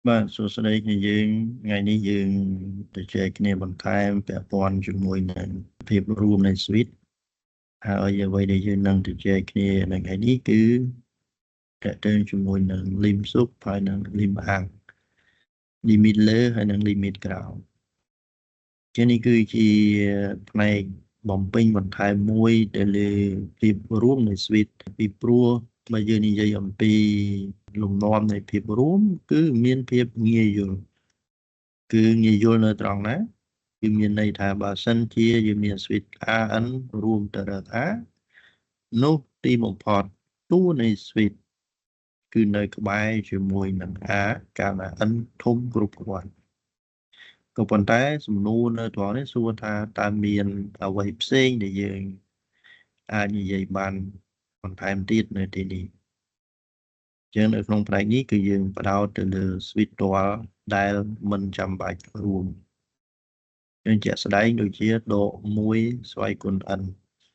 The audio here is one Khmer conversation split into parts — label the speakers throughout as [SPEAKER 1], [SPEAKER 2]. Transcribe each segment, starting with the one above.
[SPEAKER 1] បាទសួស្តីគ្នាយើងថ្ងៃនេះយើងទៅចែកគ្នាបន្ថែមពាក់ព័ន្ធជាមួយនឹងភាពរួមនៃ suite ហើយអ្វីដែលយើងនឹងទៅចែកគ្នានៅថ្ងៃនេះគឺតកតើជាមួយនឹង lim sup ហើយនិង lim ang limit លើហើយនិង limit ក្រោមជានេះគឺជាផ្នែកបំពេញបន្ថែមមួយទៅលើភាពរួមនៃ suite ពីព្រោះបើយើងនិយាយអំពីលំនាំនៃភាពរួមគឺមានភាពងាយយល់គឺងាយយល់នៅត្រង់ណាគឺមានន័យថាបើសិនជាយើងមាន suite AN រួមទៅរក A នោះទីបំផុតតួនៃ suite គឺនៅក្បែរជាមួយនឹង A កាលណា n ធំគ្រប់គ្រាន់ក៏ប៉ុន្តែសំណួរនៅត្រង់នេះសួរថាតើមានអ្វីផ្សេងដែលយើងអាចនិយាយបានបន្ថែមទៀតនៅទីនេះចឹងនៅក្នុងផ្នែកនេះគឺយើងផ្ដោតទៅលើ suite ទាល់ដែលមិនចាំបាច់រួមយើងជាក់ស្ដែងដូចជាដក1ស្វ័យគុណ n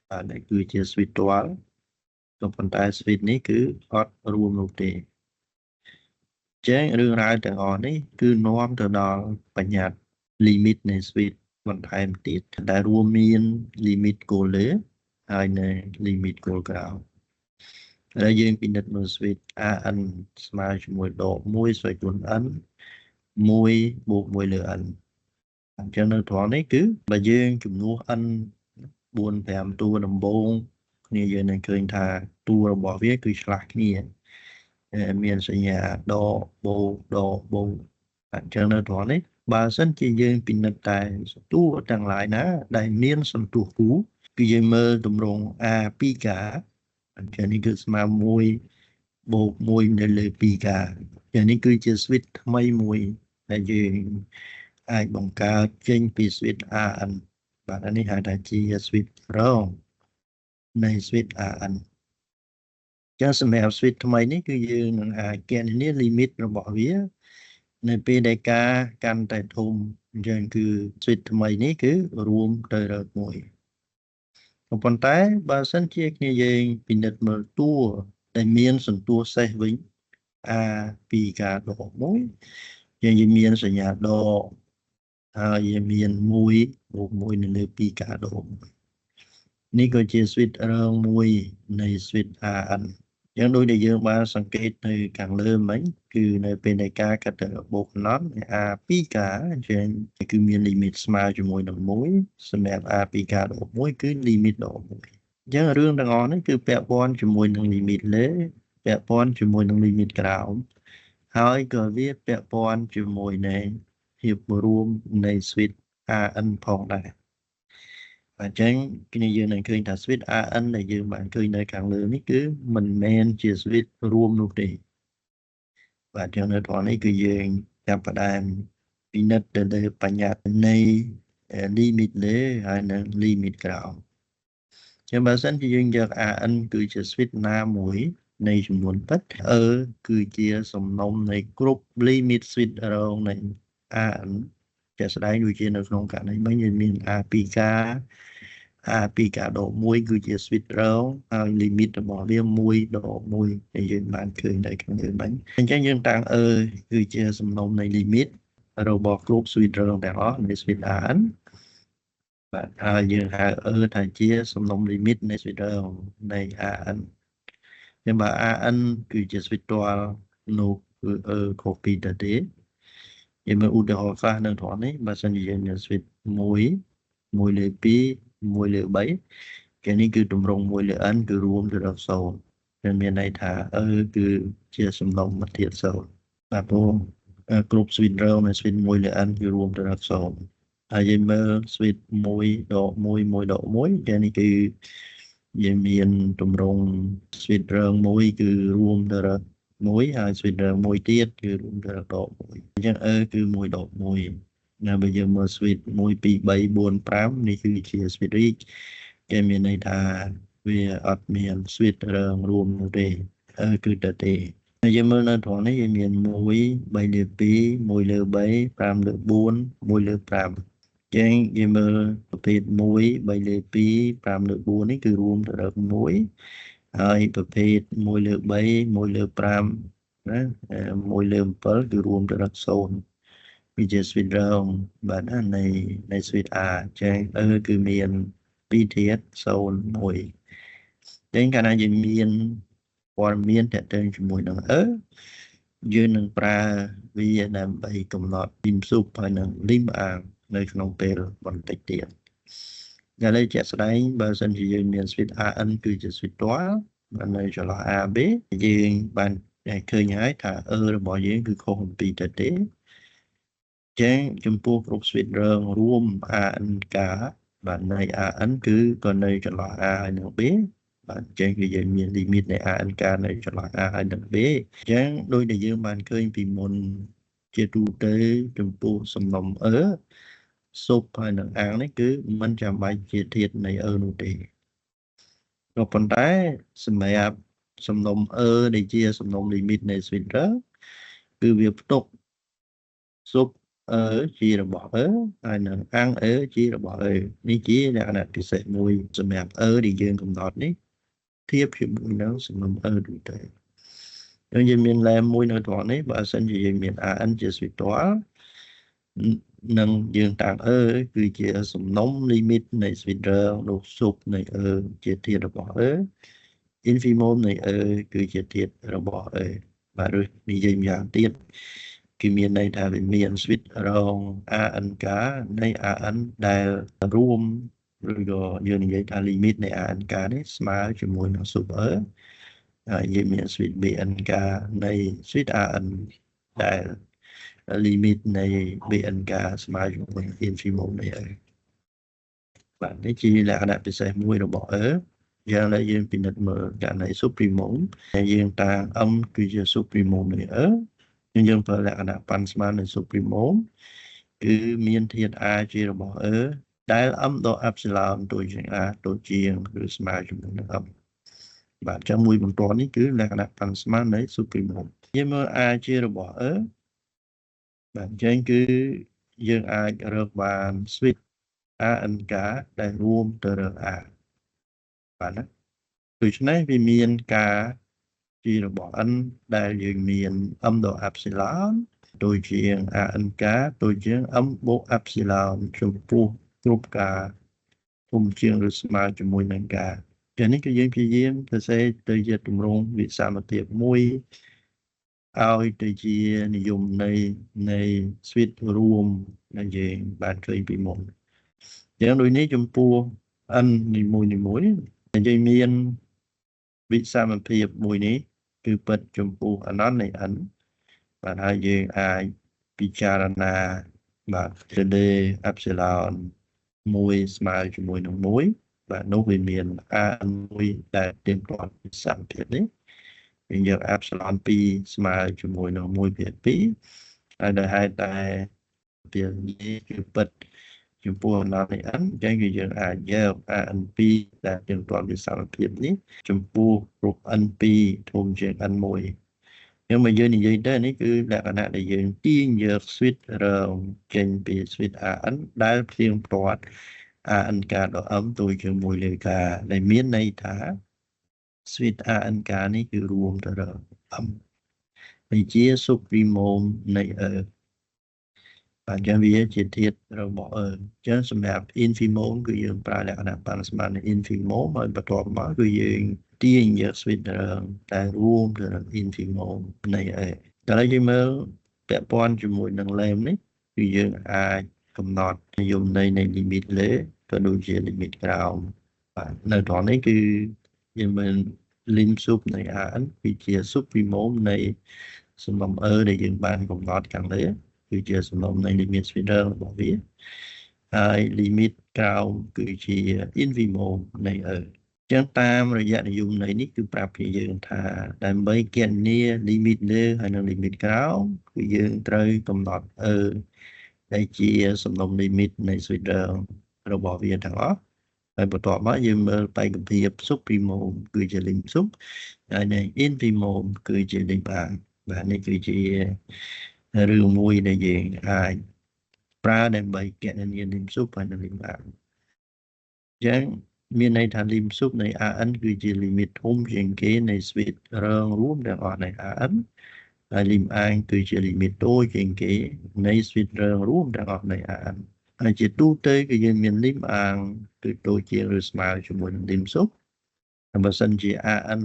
[SPEAKER 1] បាទនេះគឺជា suite ទាល់ក៏ប៉ុន្តែ suite នេះគឺអត់រួមនោះទេចឹងរឿងរ៉ាវទាំងអស់នេះគឺនាំទៅដល់បញ្ញត្តិ limit នៃ suite បន្ថែមទៀតដែលរួមមាន limit គោលលើហើយនិង limit គោលក្រោមហើយយើងពិនិត្យមើល suite AN ស្មើជាមួយដក1ស្វ័យគុណ n 1បូក1លើ n អញ្ចឹងនៅត្រង់នេះគឺបើយើងជំនួស n 4 5តួដំបូងគ្នាយើងនឹងឃើញថាតួរបស់វាគឺឆ្លាស់គ្នាមានសញ្ញាដកបូកដកបូកអញ្ចឹងនៅត្រង់នេះបើសិនជាយើងពិនិត្យតែតួទាំងឡាយណាដែលមានសន្ទុះគូគឺយើងមើលទម្រង់ A 2K អញ្ចឹងនេះគឺស្មើ1 បូក1នៅលើ 2k យ៉ាងនេះគឺជា suite ថ្មីមួយដែលយើងអាចបង្កើតចេញពី suite AN បាទអានេះហៅថាជា suite រងនៃ suite AN ចឹងសម្រាប់ suite ថ្មីនេះគឺយើងនឹងអាចគណនា limit របស់វា នៅពេលដែល k កាន់តែធំអញ្ចឹងគឺ suite ថ្មីនេះគឺរួមទៅរក1ក៏ប៉ុន្តែបើសិនជាគ្នាយើងពិនិត្យមើលតួដែលមានសន្ទុះសេះវិញ a 2k ដក1យើងមានសញ្ញាដកហើយយើងមាន1បូក1នៅលើ 2k ដក1នេះក៏ជា suite រងមួយនៃ suite AN យ៉ាងដូចដែលយើងបានសង្កេតនៅខាងលើមិញគឺនៅពេលនៃការកាត់ទៅបូកណត់ A 2k អញ្ចឹងគឺមាន limit ស្មើជាមួយនឹង1សម្រាប់ A 2k ដក1គឺ limit ដក1អញ្ចឹងរឿងទាំងអស់នេះគឺពាក់ព័ន្ធជាមួយនឹង limit លើពាក់ព័ន្ធជាមួយនឹង limit ក្រោមហើយក៏វាពាក់ព័ន្ធជាមួយនឹងភាពរួមនៃ suite AN ផងដែរអញ្ចឹងគ្នាយើងនឹងឃើញថា suite AN ដែលយើងបានឃើញនៅខាងលើនេះគឺមិនមែនជា suite រួមនោះទេបាទអញ្ចឹងនៅត្រង់នេះគឺយើងចាប់ផ្ដើមពិនិត្យទៅលើបញ្ញត្តិនៃ limit លើហើយនិង limit ក្រោមចឹងបើសិនជាយើងយក AN គឺជា suite ណាមួយនៃចំនួនពិត E គឺជាសំណុំនៃគ្រប់ limit suite រងនៃ AN ជាក់ស្ដែងដូចជានៅក្នុងករណីមិញយើងមាន A 2K A 2K ដក1គឺជា suite រងហើយ limit របស់វា1ដក1ដែលយើងបានឃើញនៅខាងលើមិញអញ្ចឹងយើងតាំង E គឺជាសំណុំនៃ limit របស់គ្រប់ suite រងទាំងអស់នៃ suite AN បាទហើយយើងហៅ E ថាជាសំណុំ limit នៃ suite រងនៃ AN ចឹងបើ AN គឺជា suite ទាល់នោះគឺ E ខុសពីទៅទេយើងមើលឧទាហរណ៍ខ្លះនៅត្រង់នេះបើសិនជាយើងមាន suite 1 1លើ2 1លើ3គេនេះគឺទម្រង់1លើ n គឺរួមទៅដល់0វាមានន័យថា E គឺជាសំណុំមួយទៀត0បាទព្រោះគ្រប់ suite រងនៃ suite 1លើ n គឺរួមទៅដល់0ហើយយើងមើល suite 1ដក1 1ដក1គេនេះគឺយើងមានទម្រង់ suite រងមួយគឺរួមទៅដល់1ហើយ suite រងមួយទៀតគឺរួមទៅដល់ដក1អញ្ចឹង E គឺ1ដក1ណាបើយើងមើល suite 1 2 3 4 5នេះគឺជា suite រីកគេមានន័យថាវាអត់មាន suite រងរួមនោះទេ E គឺទៅទេហើយយើងមើលនៅត្រង់នេះយើងមាន1 3លើ2 1លើ3 5លើ4 1លើ5ចឹងយើងមើលប្រភេទ1 3លើ2 5លើ4នេះគឺរួមទៅដល់1ហើយប្រភេទ1លើ3 1លើ5 ណា1លើ7គឺរួមទៅដល់0វាជា suite រងបាទណានៃ suite A ចឹង E គឺមាន2ធាតុ0 1ចឹងកាលណាយើងមានព័ត៌មានទាក់ទងជាមួយនឹង E យើងនឹងប្រើវាដើម្បីកំណត់ lim sup ហើយនិង lim ang នៅក្នុងពេលបន្តិចទៀតឥឡូវជាក់ស្ដែងបើសិនជាយើងមាន suite AN គឺជា suite ទាល់នៅចន្លោះ AB យើងបានឃើញហើយថា E របស់យើងគឺខុសអំពីទៅទេចឹងចំពោះគ្រប់ suite រងរួម ANK បាទនៃ AN គឺក៏នៅចន្លោះ A ហើយនិង B បាទអញ្ចឹងគឺយើងមាន limit នៃ ANK នៅចន្លោះ A ហើយនិង B អញ្ចឹងដោយដែលយើងបានឃើញពីមុនជាទូទៅចំពោះសំណុំ E sup ហើយនឹង ang នេះគឺមិនចាំបាច់ជាធាតុនៃ E នោះទេក៏ប៉ុន្តែសម្រាប់សំណុំ E ដែលជាសំណុំ limit នៃ suite គឺវាផ្ទុក sup E ជារបស់ E ហើយនឹង ang E ជារបស់ E នេះជាលក្ខណៈពិសេសមួយសម្រាប់ E ដែលយើងកំណត់នេះធៀបជាមួយនឹងសំណុំ E ទូទៅយើងមាន lemme មួយនៅត្រង់នេះបើសិនជាយើងមាន AN ជា suite ទាល់នឹងយើងតាំង E គឺជាសំណុំ limit នៃ suite រងនោះ sup នៃ E ជាធាតុរបស់ E infimum នៃ E គឺជាធាតុរបស់ E បាទឬនិយាយម្យ៉ាងទៀតគឺមានន័យថាវាមាន suite រង ANK នៃ AN ដែលរួមឬក៏យើងនិយាយថា limit នៃ ANK នេះស្មើជាមួយនឹង sup E ហើយយើងមាន suite BNK នៃ suite AN ដែល limit នៃ BNK ស្មើជាមួយនឹង infimum នៃ E បាទនេះជាលក្ខណៈពិសេសមួយរបស់ E យ៉ាងដែលយើងពិនិត្យមើលករណី supremum ហើយយើងតាំង M គឺជា supremum នៃ E យើងប្រើលក្ខណៈប៉ាន់ស្មាននៃ supremum គឺមានធាតុ A ជារបស់ E ដែល M ដក epsilon តូចជាង A តូចជាងឬស្មើជាមួយនឹង M បាទអញ្ចឹងមួយបន្ទាត់នេះគឺលក្ខណៈប៉ាន់ស្មាននៃ supremum យើងមើល A ជារបស់ E បាទអញ្ចឹងគឺយើងអាចរកបាន suite ANK ដែលរួមទៅរក A បាទណាដូច្នេះវាមានការជារបស់ n ដែលយើងមាន m ដក epsilon ដូចជាង ANK ដូចជាង m បូក epsilon ចំពោះគ្រប់ការធំជាងឬស្មើជាមួយនឹងការចានេះគឺយើងព្យាយាមសរសេរទៅជាទម្រង់វិសមភាពមួយឲ្យទៅជានិយមនៃ suite រួមដែលយើងបានឃើញពីមុនយ៉ាងដូចនេះចំពោះ n នីមួយនីមួយយើងមានវិសមភាពមួយនេះគឺពិតចំពោះអនន្តនៃ n បាទហើយយើងអាចពិចារណាបាទទៅលើ epsilon 1ស្មើជាមួយនឹង1បាទនោះវាមាន a 1ដែលទៀងទាត់វិសមភាពនេះយើងយក epsilon 2ស្មើជាមួយនឹង1ភាគ2ហើយដោយហេតុតែវានេះគឺពិតចំពោះអនន្តនៃ n អញ្ចឹងគឺយើងអាចយក an2 ដែលទៀងទាត់វិសមភាពនេះចំពោះគ្រប់ n2 ធំជាង n1 ខ្ញុំមកយើងនិយាយទៅនេះគឺលក្ខណៈដែលយើងទាញយក suite រងចេញពី suite AN ដែលផ្ទៀងផ្ទាត់ ANK ដល់ M តូចជាង1លើ K ដែលមានន័យថា suite ANK នេះគឺរួមទៅរក M វាជា supremum នៃ E បាទអញ្ចឹងវាជាធាតុរបស់ E អញ្ចឹងសម្រាប់ infimum គឺយើងប្រើលក្ខណៈប៉ាន់ស្មាននៃ infimum ហើយបន្ទាប់មកគឺយើងទាញយក suite រងតែរួមទៅនឹង infimum នៃ E តែឥឡូវយើងមើលពាក់ព័ន្ធជាមួយនឹង lemme នេះគឺយើងអាចកំណត់និយមន័យនៃ limit លើក៏ដូចជា limit ក្រោមបាទនៅត្រង់នេះគឺយើងមាន lim sup នៃ AN គឺជា supremum នៃសំណុំ E ដែលយើងបានកំណត់ខាងលើគឺជាសំណុំនៃ limit sphere របស់វាហើយ limit ក្រោមគឺជា infimum នៃ E ចឹងតាមរយៈនិយមន័យនេះគឺប្រាប់ពីយើងថាដើម្បីគណនា limit លើហើយនិង limit ក្រោមគឺយើងត្រូវកំណត់ E ដែលជាសំណុំ limit នៃ suite របស់វាទាំងអស់ហើយបន្ទាប់មកយើងមើលបេក្ខភាព supremum គឺជា lim sup ហើយនិង infimum គឺជា lim ang បាទនេះគឺជារឿងមួយដែលយើងអាចប្រើដើម្បីគណនា lim sup ហើយនិង lim ang អញ្ចឹងមានន័យថា lim sup នៃ AN គឺជា limit ធំជាងគេនៃ suite រងរួមទាំងអស់នៃ AN ហើយ lim អាងគឺជា limit តូចជាងគេនៃ suite រងរួមទាំងអស់នៃ AN ហើយជាទូទៅគឺយើងមាន lim អាងគឺតូចជាងឬស្មើជាមួយនឹង lim សុបហើយបើសិនជា AN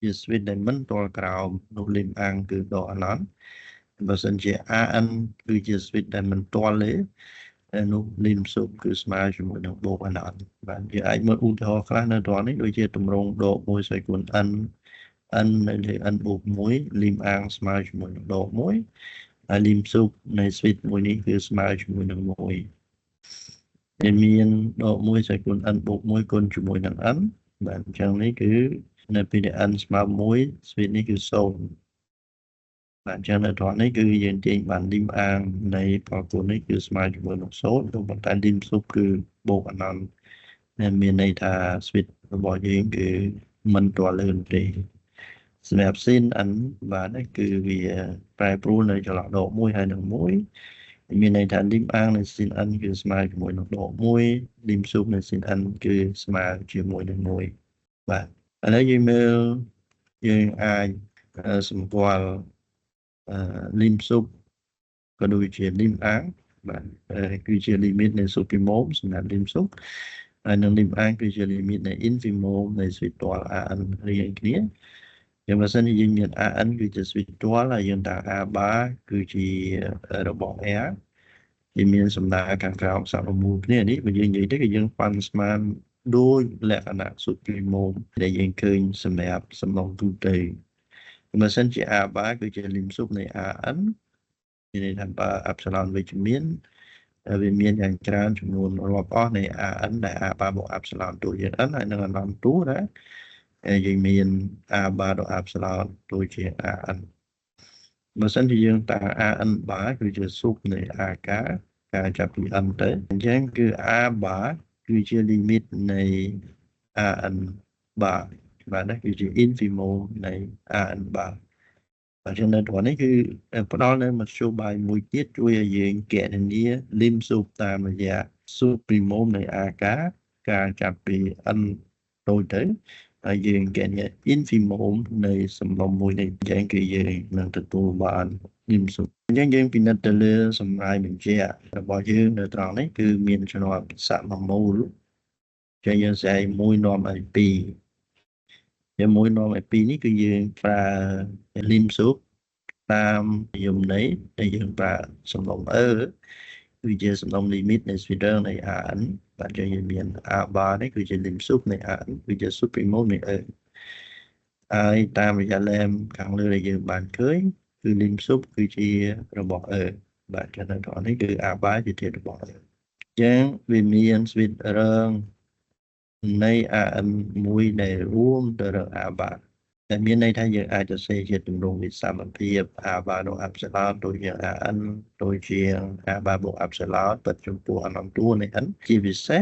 [SPEAKER 1] ជា suite ដែលមិនទាល់ក្រោមនោះ lim អាងគឺដកអនន្តបើសិនជា AN គឺជា suite ដែលមិនទាល់ទេនោះ lim សុបគឺស្មើជាមួយនឹងបូកអនន្តបាទយើងអាចមើលឧទាហរណ៍ខ្លះនៅត្រង់នេះដូចជាទម្រង់ដក1ស្វ័យគុណ n n នៅលើ n បូក1 lim អាងស្មើជាមួយនឹងដក1ហើយ lim សុបនៃ suite មួយនេះគឺស្មើជាមួយនឹង1ដែលមានដក1ស្វ័យគុណ n បូក1គុណជាមួយនឹង n បាទអញ្ចឹងនេះគឺនៅពេលដែល n ស្មើ1 suite នេះគឺ0បាទអញ្ចឹងនៅត្រង់នេះគឺយើងទាញបាន lim អាងនៃផលគុណនេះគឺស្មើជាមួយនឹង0ក៏ប៉ុន្តែ lim សុបគឺបូកអនន្តដែលមានន័យថា suite របស់យើងគឺមិនទាល់លឿនទេសម្រាប់ sin n បាទគឺវាប្រែប្រួលនៅចន្លោះដក1ហើយនឹង1មានន័យថា lim អាងនៃ sin n គឺស្មើជាមួយនឹងដក1 lim សុបនៃ sin n គឺស្មើជាមួយនឹង1បាទឥឡូវយើងមើលយើងអាចសម្គាល់ lim សុបក៏ដូចជា lim អាងបាទគឺជា limit នៃ supremum សម្រាប់ lim សុបហើយនឹង lim អាងគឺជា limit នៃ infimum នៃ suite ទាល់ AN រៀងគ្នាយ៉ាងបើសិនជាយើងមាន AN គឺជា suite ទាល់ហើយយើងតាំង A bar គឺជារបស់ R វាមានសំដៅខាងក្រោមសមមូលគ្នានេះបើយើងនិយាយទៅគឺយើងប៉ាន់ស្មានដោយលក្ខណៈ supremum ដែលយើងឃើញសម្រាប់សំណងទូទៅបើសិនជា A bar គឺជា lim សុបនៃ AN មានន័យថាបើ epsilon វិជ្ជមានវាមានយ៉ាងច្រើនចំនួនរាប់អស់នៃ AN ដែល A bar បូក epsilon តួជាង n ហើយនឹងអនន្តតួណាយើងមាន A bar ដល់ epsilon តួជាង AN បើសិនជាយើងតាំង AN bar គឺជាសុបនៃ AK ការចាប់ពី n ទៅអញ្ចឹងគឺ A bar គឺជា limit នៃ AN bar បាទនេះគឺជា infimum នៃ AN bar បាទចឹងនៅត្រង់នេះគឺផ្ដល់នៅមធ្យោបាយមួយទៀតជួយឲ្យយើងគណនា lim សុបតាមរយៈ supremum នៃ AK ការចាប់ពី n តូចទៅហើយយើងគណនា infimum នៃសំណុំមួយនេះអញ្ចឹងគឺយើងនឹងទទួលបាន lim សុបអញ្ចឹងយើងពិនិត្យទៅលើសម្រាយបញ្ជាក់របស់យើងនៅត្រង់នេះគឺមានជំនាន់សមមូលចឹងយើងស្អែក1នាំឲ្យ2ជាមួយនាំឲ្យ2នេះគឺយើងប្រើ lim សុបតាមនិយមន័យដែលយើងប្រើសំណុំ e គឺជាសំណុំ limit នៃ sphere នៃ AN បាទយើងមាន A bar នេះគឺជា lim សុបនៃ AN គឺជា supremum នៃ E ហើយតាមរយៈ lem ខាងលើដែលយើងបានឃើញគឺ lim សុបគឺជារបស់ E បាទចឹងនៅត្រង់នេះគឺ A bar ជាធាតុរបស់ E ចឹងវាមាន suite រងនៃ AN មួយដែលរួមទៅរក A bar ដែលមានន័យថាយើងអាចសរសេរជាទម្រង់វិសមភាព A bar ដល់ epsilon ដូចជា AN ដូចជា A bar បូក epsilon ពិតចំពោះអនន្តួនៃ n ជាពិសេស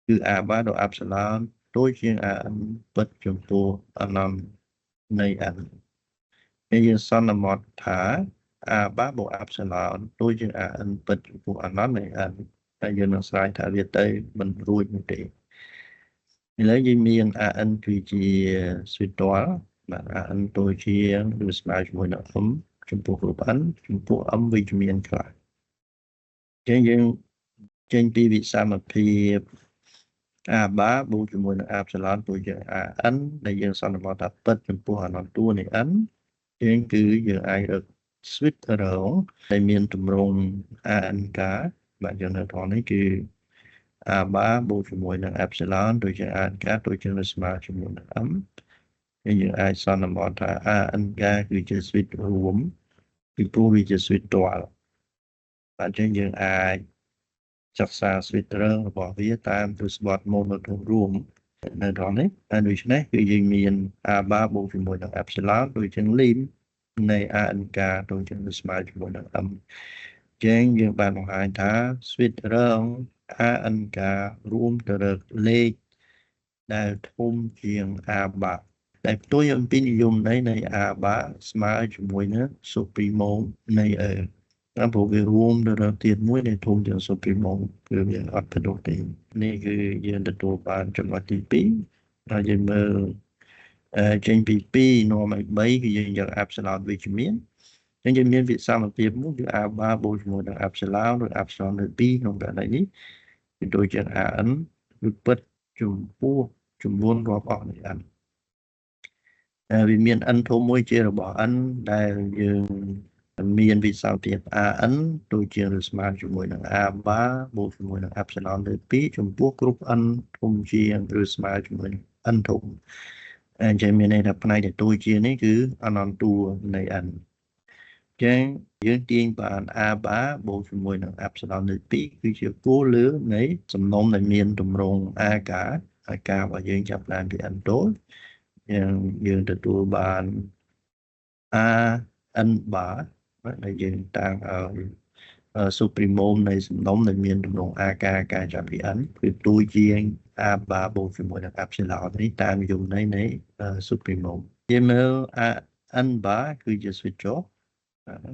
[SPEAKER 1] គឺ A bar ដល់ epsilon ដូចជា AN ពិតចំពោះអនន្តនៃ n ហើយយើងសន្មតថា A bar បូក epsilon ដូចជា AN ពិតចំពោះអនន្តនៃ n ហើយយើងនឹងស្រាយថាវាទៅមិនរួចនោះទេឥឡូវយើងមាន AN គឺជា suite ទាល់បាទ AN តូចជាងឬស្មើជាមួយនឹង M ចំពោះគ្រប់ n ចំពោះ M វិជ្ជមានខ្លះអញ្ចឹងយើងចេញពីវិសមភាព A bar បូកជាមួយនឹង epsilon តូចជាង AN ដែលយើងសន្មតថាពិតចំពោះអនន្តួនៃ n ជាងគឺយើងអាចរក suite រងដែលមានទម្រង់ ANK បាទយើងនៅត្រង់នេះគឺ A bar បូកជាមួយនឹង epsilon ដូចជា ANK ដូចជាស្មើជាមួយនឹង M ហើយយើងអាចសន្មតថា ANK គឺជា suite រួមពីព្រោះវាជា suite ទាល់បាទអញ្ចឹងយើងអាចសិក្សា suite រងរបស់វាតាមទសវត្ស monotone រួមនៅត្រង់នេះហើយដូច្នេះគឺយើងមាន A bar បូកជាមួយនឹង epsilon ដូចជា lim នៃ ANK ដូចជាស្មើជាមួយនឹង M ចឹងយើងបានបង្ហាញថា suite រង ANK រួមទៅរកលេខដែលធំជាង A bar ដែលផ្ទុយអំពីនិយមន័យនៃ A bar ស្មើជាមួយនឹង supremum នៃ E តាមព្រោះវារួមទៅរកទៀតមួយដែលធំជាង supremum គឺវាអត់ផ្ទុះទេនេះគឺយើងទទួលបានចំណុចទី2ហើយយើងមើល ចេញពី2នាំឲ្យ3គឺយើងយក epsilon វិជ្ជមានអញ្ចឹងយើងមានវិសមភាពមួយគឺ a bar បូកជាមួយនឹង epsilon ឬ epsilon លើ2ក្នុងករណីនេះគឺដូចជា an គឺពិតចំពោះចំនួនរាប់អស់នៃ n វាមាន n ធំមួយជារបស់ n ដែលយើងមានវិសមភាព an ដូចជាឬស្មើជាមួយនឹង a bar បូកជាមួយនឹង epsilon លើ2ចំពោះគ្រប់ n ធំជាងឬស្មើជាមួយនឹង n ធំអញ្ចឹងមានន័យថាផ្នែកដែលតូចជាងនេះគឺអនន្តួនៃ n ចឹងយើងទាញបាន a bar បូកជាមួយនឹង epsilon លើ2គឺជាគោលលើនៃសំណុំដែលមានទម្រង់ a កាហើយការរបស់យើងចាប់ផ្ដើមពី n តូចយើងទទួលបាន a n bar ដែលយើងតាំងឲ្យ supremum នៃសំណុំដែលមានទម្រង់ a កាការចាប់ពី n គឺតូចជាង a bar បូកជាមួយនឹង epsilon នេះតាមនិយមន័យនៃ supremum យើងមើល a n bar គឺជា suite ចុះ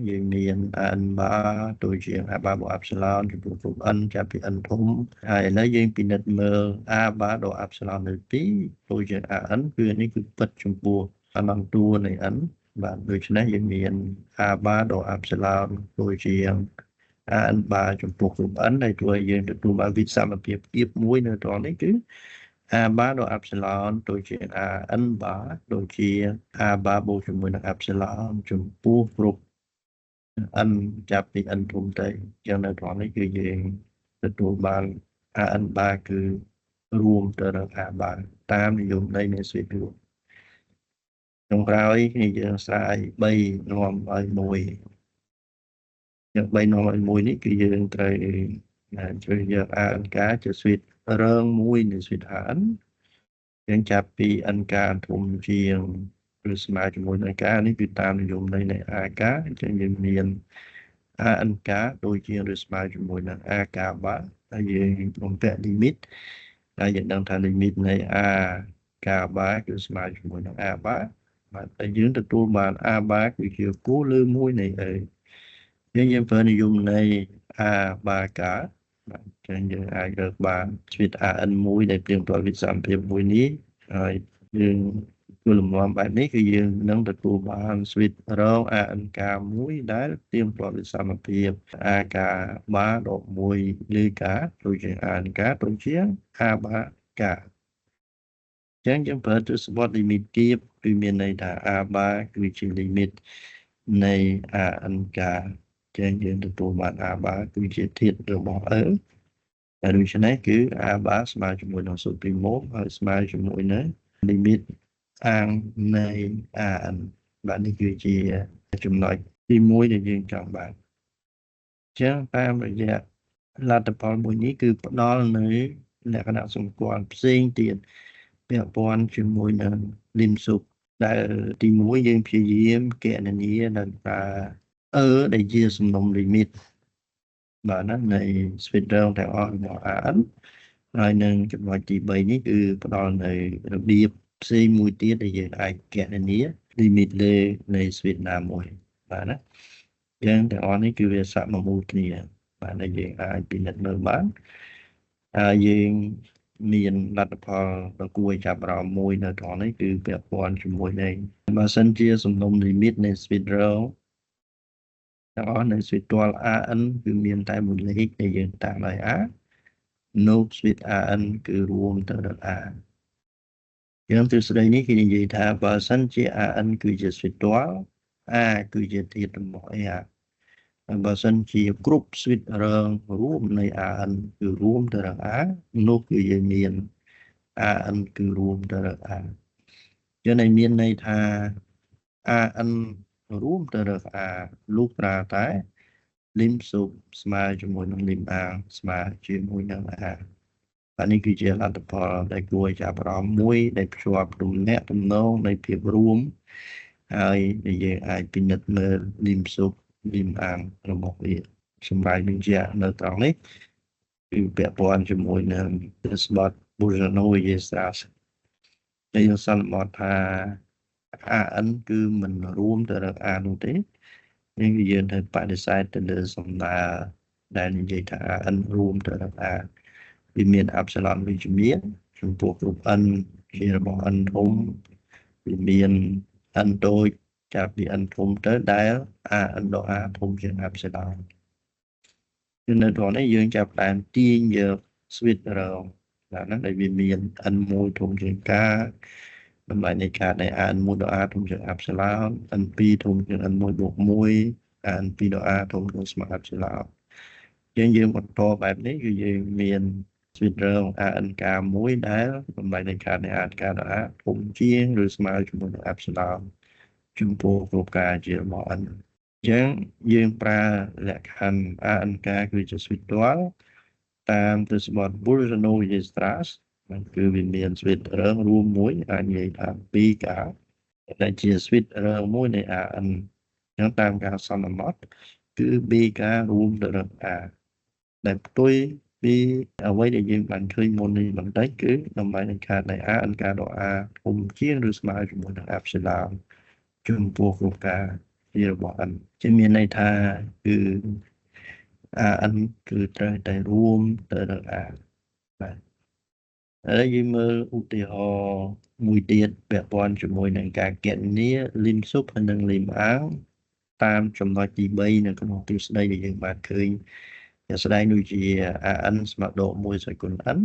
[SPEAKER 1] យើងមាន n bar ដូចជា a bar បូក epsilon ចំពោះគ្រប់ n ចាប់ពី n ធំហើយឥឡូវយើងពិនិត្យមើល a bar ដក epsilon លើ2ដូចជា an គឺនេះគឺពិតចំពោះអនន្តួនៃ n បាទដូច្នេះយើងមាន a bar ដក epsilon ដូចជា an bar ចំពោះគ្រប់ n ដែលធ្វើឲ្យយើងទទួលបានវិសមភាពគៀបមួយនៅត្រង់នេះគឺ a bar ដក epsilon ដូចជា an bar ដូចជា a bar បូកជាមួយនឹង epsilon ចំពោះគ្រប់ n ចាប់ពី n ធំទៅអញ្ចឹងនៅត្រង់នេះគឺយើងទទួលបាន an bar គឺរួមទៅនឹង a bar តាមនិយមន័យនៃ suite រួមចុងក្រោយនេះយើងស្រាយ3នាំឲ្យ1យ៉ាង3នាំឲ្យ1នេះគឺយើងត្រូវជ្រើសយក an កជា suite រងមួយនៃ suite an យើងចាប់ពី n កធំជាងឬស្មើជាមួយនឹង k នេះគឺតាមនិយមន័យនៃ ak អញ្ចឹងយើងមាន ank ដូចជាឬស្មើជាមួយនឹង ak បាទហើយយើងបំពាក់ limit ហើយយើងដឹងថា limit នៃ a k bar គឺស្មើជាមួយនឹង a bar បាទតែយើងទទួលបាន a bar គឺជាគោលលើមួយនៃ a យើងប្រើនិយមន័យ a bar k បាទអញ្ចឹងយើងអាចរើសបាន suite an មួយដែលផ្ទៀងផ្ទាត់វិសមភាពមួយនេះហើយយើងធ្វើលំនាំបែបនេះគឺយើងនឹងទទួលបាន suite រង ANK មួយដែលផ្ទៀងផ្ទាត់វិសមភាព AK bar ដក1លើ K ដូចជា ANK ដូចជា A bar K ចឹងយើងប្រើទសវត្ស limit គៀបគឺមានន័យថា A bar គឺជា limit នៃ ANK ចឹងយើងទទួលបាន A bar គឺជាធាតុរបស់ E ហើយដូច្នេះគឺ A bar ស្មើជាមួយនឹង supremum ហើយស្មើជាមួយនឹង limit អាងនៃ AN បាទនេះគឺជាចំណុចទី1ដែលយើងចង់បានអញ្ចឹងតាមរយៈលទ្ធផលមួយនេះគឺផ្ដល់នៅលក្ខណៈសម្គាល់ផ្សេងទៀតពាក់ព័ន្ធជាមួយនឹង lim sup ដែលទី1យើងព្យាយាមគណនាដោយប្រើ E ដែលជាសំណុំ limit បាទណានៃ suite រងទាំងអស់របស់ AN ហើយនឹងចំណុចទី3នេះគឺផ្ដល់នៅរបៀបផ្សេងមួយទៀតដែលយើងអាចគណនា limit លើនៃ suite ណាមួយបាទណាអញ្ចឹងទាំងអស់នេះគឺវាសមមូលគ្នាបាទដែលយើងអាចពិនិត្យមើលបានហើយយើងមានលទ្ធផលដ៏គួរឲ្យចាប់អារម្មណ៍មួយនៅត្រង់នេះគឺពាក់ព័ន្ធជាមួយនឹងបើសិនជាសំណុំ limit នៃ suite រងទាំងអស់នៃ suite ទាល់ AN គឺមានតែមួយលេខដែលយើងតាំងដោយ A នោះ suite AN គឺរួមទៅដល់ A យើងទ្រឹស្ដីនេះគេនិយាយថាបើសិនជា AN គឺជា suite ទាល់ A គឺជាធាតុរបស់ A ហើយបើសិនជាគ្រប់ suite រងរួមនៃ AN គឺរួមទៅនឹង A នោះគឺយើងមាន AN គឺរួមទៅនឹង A ចឹងឯមានន័យថា AN រួមទៅនឹង A លុះត្រាតែ lim sup ស្មើជាមួយនឹង lim A ស្មើជាមួយនឹង A បាទនេះគឺជាលទ្ធផលដែលគួរឲ្យចាប់អារម្មណ៍មួយដែលភ្ជាប់ទំនាក់ទំនងនៃភាពរួមហើយដែលយើងអាចពិនិត្យមើល lim sup lim អាងរបស់វាសម្រាប់បញ្ជាក់នៅត្រង់នេះគឺពាក់ព័ន្ធជាមួយនឹងទស្សនបទ Bolzano-Weierstrass ដែលយើងសន្មតថា AN គឺមិនរួមទៅនឹង A នោះទេនេះគឺយើងត្រូវបដិសេធទៅលើសំណើដែលនិយាយថា AN រួមទៅនឹង A វាមាន epsilon វិជ្ជមានចំពោះគ្រប់ n ជារបស់ n ធំ វាមាន n តូចចាប់ពី n ធំទៅដែល a n ដក a ធំជាង epsilon គឺនៅត្រង់នេះយើងចាប់ផ្ដើមទាញយក suite រងបាទហ្នឹងដែលវាមាន n1 ធំជាង k តម្លៃនៃ k នៃ a n1 ដក a ធំជាង epsilon n2 ធំជាង n1 បូក1 a n2 ដក a ធំជាងស្មើ epsilon យើងបន្តបែបនេះគឺយើងមាន suite រង a n k 1ដែលតម្លៃនៃ k នៃ a n k ដក a ធំជាងឬស្មើជាមួយនឹង epsilon ចំពោះគ្រប់ k ជារបស់ n អញ្ចឹងយើងប្រើលក្ខខណ្ឌ a n k គឺជា suite ទាល់តាមទស្សនៈ Bolzano-Weierstrass គឺវាមាន suite រងរួមមួយអាចនិយាយថា 2k ដែលជា suite រងមួយនៃ a n អញ្ចឹងតាមការសន្មតគឺ bk រួមទៅនឹង a ដែលផ្ទុយពីអ្វីដែលយើងបានឃើញមុននេះបន្តិចគឺតម្លៃនៃ k នៃ a n k ដក a ធំជាងឬស្មើជាមួយនឹង epsilon ចំពោះគ្រប់ k ជារបស់ n ជាមានន័យថាគឺ a n គឺត្រូវតែរួមទៅនឹង a បាទហើយយើងមើលឧទាហរណ៍មួយទៀតពាក់ព័ន្ធជាមួយនឹងការគណនា lim sup ហើយនិង lim ang តាមចំណុចទី3នៅក្នុងទ្រឹស្ដីដែលយើងបានឃើញជាស្ដែងដូចជា an ស្មើដក1ស្វ័យគុណ n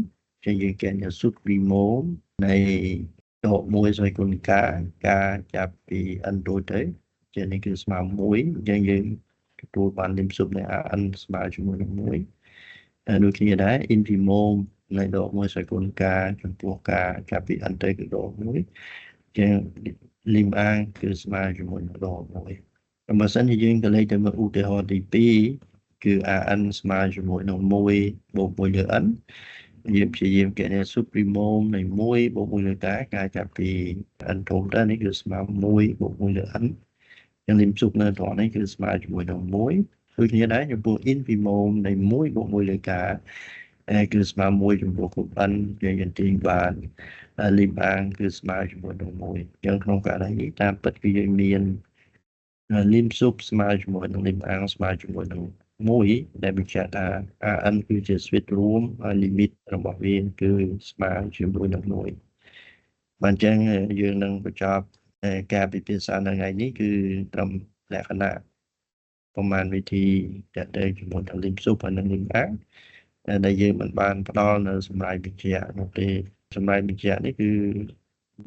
[SPEAKER 1] ចឹងយើងគណនា supremum នៃដក1ស្វ័យគុណ k k ចាប់ពី n តូចទៅជានេះគឺស្មើ1អញ្ចឹងយើងទទួលបាន lim sup នៃ an ស្មើជាមួយនឹង1ដូចគ្នាដែរ infimum នៃដក1ស្វ័យគុណ k ចំពោះ k ចាប់ពី n ទៅគឺដក1ចឹង lim ang គឺស្មើជាមួយនឹងដក1បើសិនជាយើងក៏លេខទៅមើលឧទាហរណ៍ទី2គឺ an ស្មើជាមួយនឹង1បូក1លើ n យើងព្យាយាមគណនា supremum នៃ1បូក1លើ k k ចាប់ពី n ធំទៅនេះគឺស្មើ1បូក1លើ n ចឹង lim sup នៅត្រង់នេះគឺស្មើជាមួយនឹង1ដូចគ្នាដែរចំពោះ infimum នៃ1បូក1លើ k គឺស្មើ1ចំពោះគ្រប់ n យើងទាញបាន lim ang គឺស្មើជាមួយនឹង1អញ្ចឹងក្នុងករណីនេះតាមពិតគឺយើងមាន lim sup ស្មើជាមួយនឹង lim ang ស្មើជាមួយនឹង1ដែលបញ្ជាក់ថា an គឺជា suite រួមហើយ limit របស់វាគឺស្មើជាមួយនឹង1បាទអញ្ចឹងយើងនឹងបញ្ចប់ការពិភាក្សានៅថ្ងៃនេះគឺត្រឹមលក្ខណៈប្រមាណវិធីតទៅជាមួយនឹង lim sup ហើយនិង lim ang ដែលយើងមិនបានផ្ដល់នៅសម្រាប់បញ្ជាក់នោះទេសម្រាប់បញ្ជាក់នេះគឺ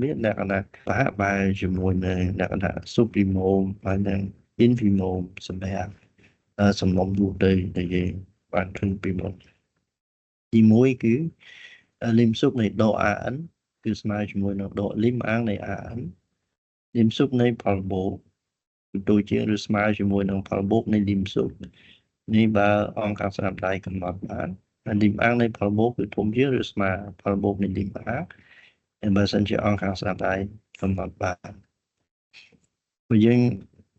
[SPEAKER 1] មានលក្ខណៈប្រហាក់ប្រហែលជាមួយនឹងលក្ខណៈ supremum ហើយនិង infimum សម្រាប់សំណុំទូទៅដែលយើងបានឃើញពីមុនទី1គឺ lim sup នៃដក an គឺស្មើជាមួយនឹងដក lim ang នៃ an lim sup នៃផលបូកគឺដូចជាឬស្មើជាមួយនឹងផលបូកនៃ lim sup នេះបើអង្គការស្រាប់ដៃកំណត់បាន lim ang នៃផលបូកគឺធំជាងឬស្មើផលបូកនៃ lim ang បើសិនជាអង្គការស្រាប់ដៃកំណត់បានព្រោះយើង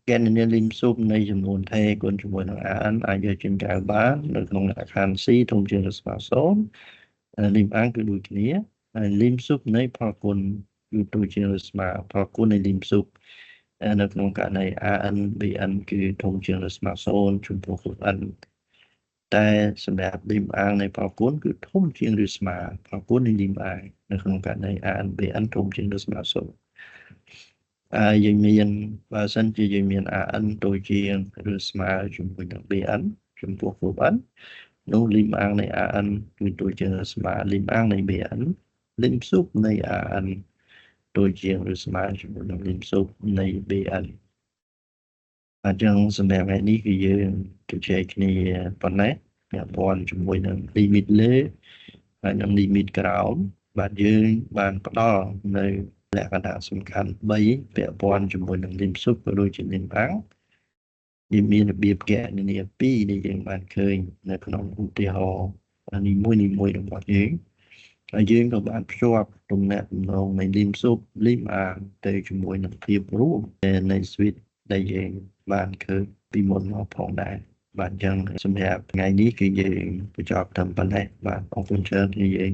[SPEAKER 1] គណនា lim sup នៃចំនួនថេគុណជាមួយនឹង an អាចយកចេញក្រៅបាននៅក្នុងលក្ខខណ្ឌ c ធំជាងឬស្មើ0 lim ang គឺដូចគ្នាហើយ lim sup នៃផលគុណគឺដូចជាងឬស្មើផលគុណនៃ lim sup នៅក្នុងករណី an bn គឺធំជាងឬស្មើ0ចំពោះគ្រប់ n តែសម្រាប់ lim ang នៃផលគុណគឺធំជាងឬស្មើផលគុណនៃ lim ang នៅក្នុងករណី an bn ធំជាងឬស្មើ0ហើយយើងមានបើសិនជាយើងមាន an តូចជាងឬស្មើជាមួយនឹង bn ចំពោះគ្រប់ n នោះ lim ang នៃ an គឺតូចជាងឬស្មើ lim ang នៃ bn lim sup នៃ an តូចជាងឬស្មើជាមួយនឹង lim sup នៃ bn អញ្ចឹងសម្រាប់ថ្ងៃនេះគឺយើងជជែកគ្នាប៉ុណ្ណេះពាក់ព័ន្ធជាមួយនឹង limit លើហើយនិង limit ក្រោមបាទយើងបានផ្ដល់នៅលក្ខណៈសំខាន់3ពាក់ព័ន្ធជាមួយនឹង lim sup ក៏ដូចជា lim ang វាមានរបៀបគណនា2ដែលយើងបានឃើញនៅក្នុងឧទាហរណ៍នីមួយៗរបស់យើងហើយយើងក៏បានភ្ជាប់ទំនាក់ទំនងនៃ lim sup lim ang ទៅជាមួយនឹងភាពរួមនៃ suite ដែលយើងបានឃើញពីមុនមកផងដែរបាទអញ្ចឹងសម្រាប់ថ្ងៃនេះគឺយើងបញ្ចប់ត្រឹមប៉ុណ្ណេះបាទអរគុណច្រើនທີ່យើង